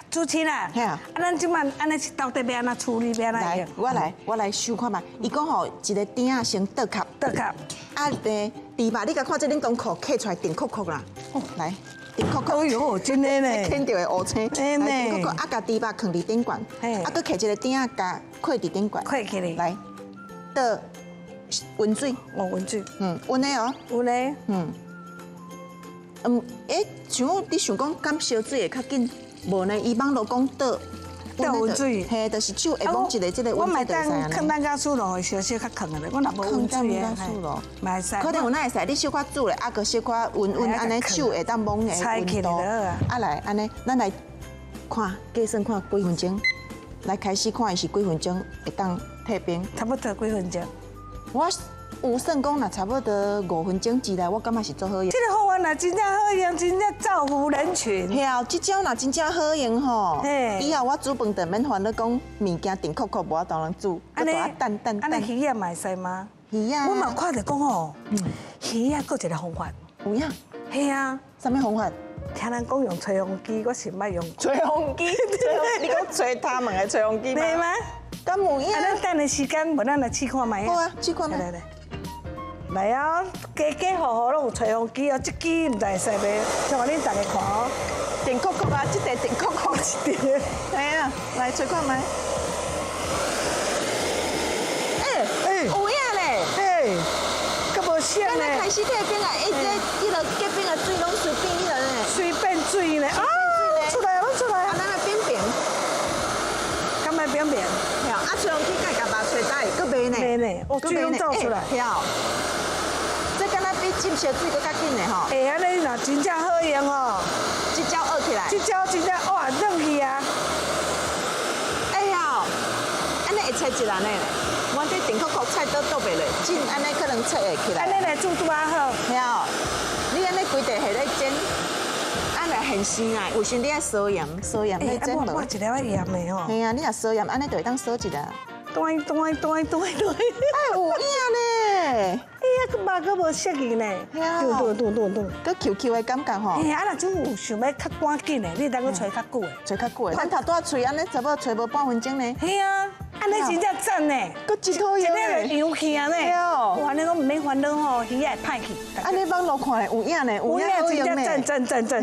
主持人，嘿啊。啊，咱這擺按呢是到底欲按怎處理，欲按怎來用？，我來試看覓。伊講吼，一个鼎仔先倒殼，倒殼。啊，豬肉，你共看這冷凍庫刻出來定扣扣啦。來，定扣扣。哎呦，真的呢。牽著會烏青。真的。來，定扣扣，啊，共豬肉囥佇頂懸，啊，閣摕一个鼎仔共扣佇頂懸。扣起來。來，倒溫水。哦，溫水。嗯，溫的哦。有咧。嗯。嗯，欸，像你想講敢燒水會較緊，無呢？伊網路講倒倒溫水。嘿，就是手會摸一个這个我溫水就會使嘛當囥咱家暑爐會小小較囥的咧，我若無溫水的，嘛會使。可能有哪會使？你小可煮咧，啊，閣小可溫溫，按呢手會當摸的溫度。啊來，按呢，咱來看計算看幾分鐘，來開始看伊是幾分鐘會當退冰。差不多幾分鐘？我有算講，若差不多5分鐘之內，我感覺是足好用。這个方法若真正好用，真正造福人群。嘿啊，這招若真正好用吼，以後我煮飯就免煩惱講物件定扣扣無法度通煮，閣愛等等等。按呢魚仔嘛會使嗎？魚仔。我嘛看著講吼，魚仔閣一个方法。有影？嘿啊。啥物方法？聽人講用吹風機，我是毋捌用過。吹風機？你講吹他們的吹風機嗎？對嗎？敢有影？啊，咱等的時間，無咱來試看覓。好啊，試看覓。來來。來啊！家家戶戶攏有吹風機哦，這支毋知會使袂？像恁逐家看哦，電扣扣啊，這塊電扣扣一塊。係啊，來吹看覓。欸，有影咧！欸，閣無聲咧。敢若開始退冰啊！欸，這彼个結冰的水攏隨變彼落咧。隨變水咧！啊，出來攏出來。啊，咱來扁平。敢愛扁平？嘿啊，吹風機閣共肉吹焦會，閣袂呢？袂呢，哦，水攏走出來。嘿啊。這敢若比浸燒水閣較緊的吼。欸，按呢若真正好用哦。這招學起來。這招真正哇，軟去啊！哎呀，按呢會切一人的咧，阮這定扣扣菜刀倒袂落，真按呢可能切會起來。按呢來煮拄仔好。嘿啊，你按呢規塊下咧煎，按來現生啊，有時你愛燒鹽，燒鹽咧煎無。我一粒仔鹽的吼。嘿啊，你若燒鹽，按呢就會當燒一下。對對對對對。哎，有影呢！哎呀，閣肉閣無熟去呢。對對對對對。閣 Q Q 的感覺吼。嘿，啊，若種有想欲較趕緊的，你當閣揣較久的。揣較久的，咱頭拄仔揣按呢，差不多揣無半分鐘呢。嘿啊，按呢真正讚呢。閣真好用嘞。這個洋氣啊呢。哇，按呢攏毋免煩惱吼，魚仔會歹去。按呢網路看有影呢，有影真正讚讚讚讚。